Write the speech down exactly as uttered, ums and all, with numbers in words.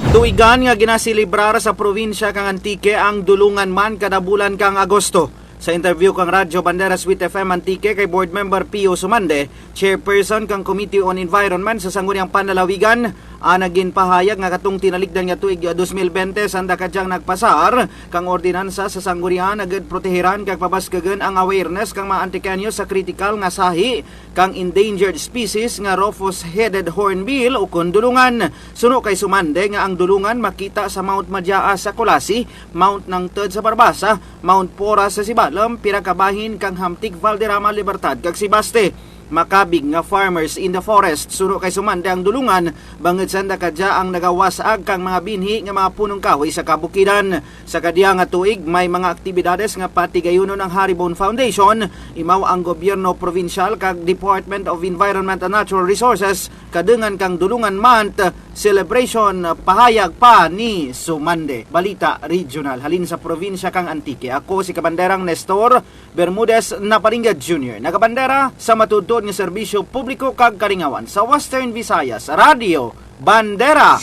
Tuigan nga ginaselebrar sa probinsya kang Antique ang Dulungan Month kada bulan kang Agosto. Sa interview kang Radyo Bandera Sweet F M Antique kay Board Member Pio Sumande, Chairperson kang Committee on Environment sa Sangguniang Panlalawigan, ana ginpahayag nga katong tinalikdan nga tuig dos mil bente sanda kadyang nagpasar kang ordinansa sa sanggunian nga gid protehiran kag pabaskugon ang awareness kang mga Antiqueño sa kritikal nga sahi kang endangered species nga rufous-headed hornbill ukon dulungan. Suno kay Sumande nga ang dulungan makita sa Mount Madiaa sa Culasi, Mount Nangtud sa Barbaza, Mount Poras sa Sibalom, pira ka bahin kang Hamtic, Valderrama, Libertad kag Sebaste. Makabig nga farmers in the forest, suno kay Sumande, ang dulungan bangud sanda kadya ang nagawas-ag kang mga binhi nga mga punong kahoy sa kabukidan. Sa kadya nga tuig, may mga aktibidades nga patigayunon ang Haribon Foundation, imaw ang gobyerno probinsyal kag Department of Environment and Natural Resources, kadungan kang Dulungan Month celebration, pahayag pa ni Sumande. Balita Regional halin sa probinsya kang Antique. Ako si Kabanderang Nestor Bermudez Naparingga Junior, nagabandera sa matuod-tuod nga serbisyo publiko kag kalingawan sa Western Visayas, Radyo Bandera.